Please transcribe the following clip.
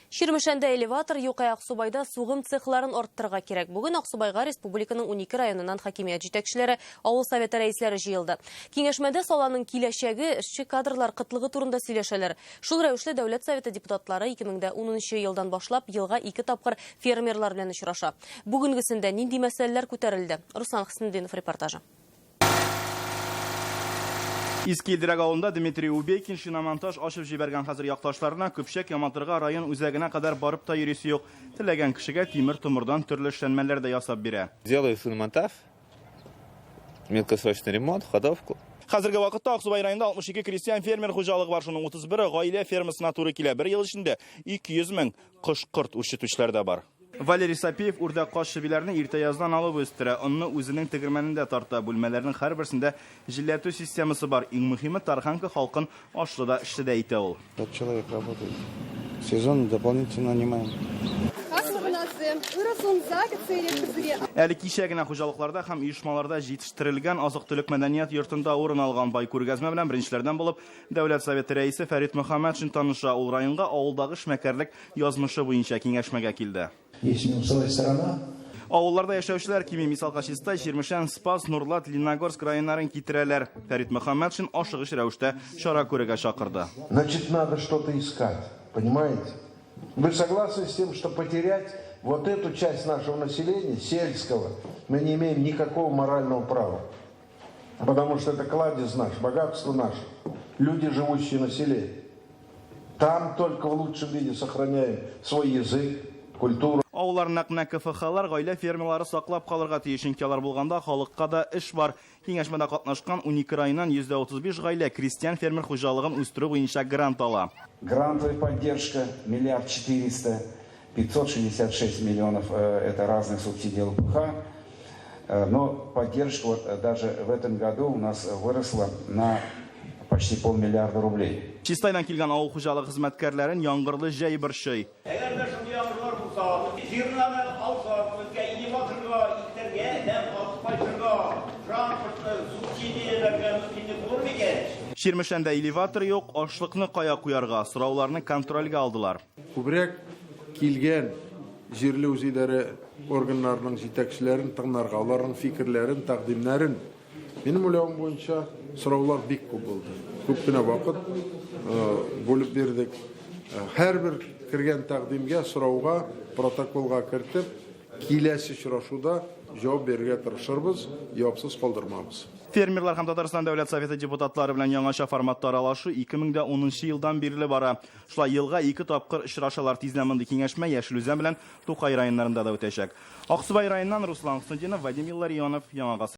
Чирмешәндә элеватор юк, ә Аксубайда сугым цехларын арттырырга кирәк. Бүген Аксубайга республиканың 12 районыннан хакимият җитәкчеләре, авыл советы рәисләре җыелды. Киңәшмәдә саланың киләчәге, эшче кадрлар кытлыгы турында сөйләшәләр. Шул рәвешле Дәүләт Советы депутатлары 2010 елдан башлап елга ике тапкыр фермерлар белән очраша. Бүгенгесендә нинди мәсьәләләр күтәрелде? Руслан Хөснетдинов репортажы. Иске Илдерәк авылында Дмитрий Убейкин шиномонтаж ачып җибәргән. Хәзер якташларына көпчәк яматырга район үзәгенә кадәр барып та йөрисе юк. Теләгән кешегә тимер-томырдан төрле эшләнмәләр дә ясап бирә. Делаю шиномонтаж, мелкосрочный ремонт, ходовку. Хәзерге вакытта Аксубай районында 62 крестьян-фермер хуҗалыгы бар. Шуның 31-е гаилә фермасына туры килә. Бер ел эчендә 200 мең кош-корт үрчетүчеләр дә бар. Валерий Сапиев үрдәк каз чебиләрне иртә яздан алып үстерә. Онны үзенең тегермәнендә тарта. Бүлмәләрнең һәрберсендә җилләтү системасы бар. Иң мөһиме, Тарханка халкын ашлы да, эшле дә итә ул. Пять человек работает. Сезон дополнительно нанимаем. Әле кичә генә хуҗалыкларда һәм оешмаларда җитештерелгән азык-төлек мәдәният йортында урын алган бай күргәзмә белән беренчеләрдән булып Дәүләт Советы рәисе Фәрит Мөхәммәтшин таныша. Ул районга авылдагы эшмәкәрлек язмышы буенча киңәшмәгә килде. Есть минусовая сторона. Авылларда яшәүчеләр кими, мисалга Чистай, Чирмешән, Спас, Нурлат, Лениногорск районнарын китерәләр. Фәрит Мөхәммәтшин ашыгыч рәвештә чара күрергә чакырды. Значит, надо что-то искать, понимаете? Вы согласны с тем, что потерять вот эту часть нашего населения, сельского, мы не имеем никакого морального права? Потому что это кладезь наш, богатство наше, люди, живущие на селе. Там только в лучшем виде сохраняем свой язык, культуру. Авыллар нәкъ менә КФХлар, гаилә фермалары саклап калырга тиеш, чөнки алар булганда халыкка да эш бар. Киңәшмәдә катнашкан 12 районнан 35 гаилә крестьян-фермер хуҗалыгын үстерү буенча грант ала. Грантовая поддержка миллиард четыреста, 566 миллионов э, это разных субсидий ЛПХ. Э, но поддержка вот э, даже в этом году у нас выросла на почти полмиллиарда рублей. Чистайдан килгән авыл хуҗалыгы хезмәткәрләрен яңгырлы җәй борчый. Әгәр дә шундый яңгырлар булса, җирләрне алсак, безгә элеваторга илтергә һәм алып кайтырга транспортны субсидияләргә мөмкинлек булыр микән? Чирмешәндә элеватор юк, ашлыкны кая куярга? Сорауларны контрольгә алдылар. Күбрәк килгән җирле үзидарә органнарының җитәкчеләрен тыңларга, аларның фикерләрен, тәкъдимнәрен. Минем уйлавым буенча, сораулар бик күп булды. Күп кенә вакыт бүлеп бирдек. Һәрбер кергән тәкъдимгә, сорауга протоколга кертеп, киләсе очрашуда җавап бирергә тырышырбыз, җавапсыз калдырмабыз. Фермерлар һәм Татарстан Дәүләт Советы депутатлары белән яңача форматта аралашу 2010 елдан бирле бара. Шулай елга ике тапкыр очрашалар. Тиздән мондый киңәшмә Яшел Үзән белән Тукай районнарында да үтәчәк. Аксубай районыннан Руслан Хөснетдинов, Вадим Илларионов, Яңа гасыр.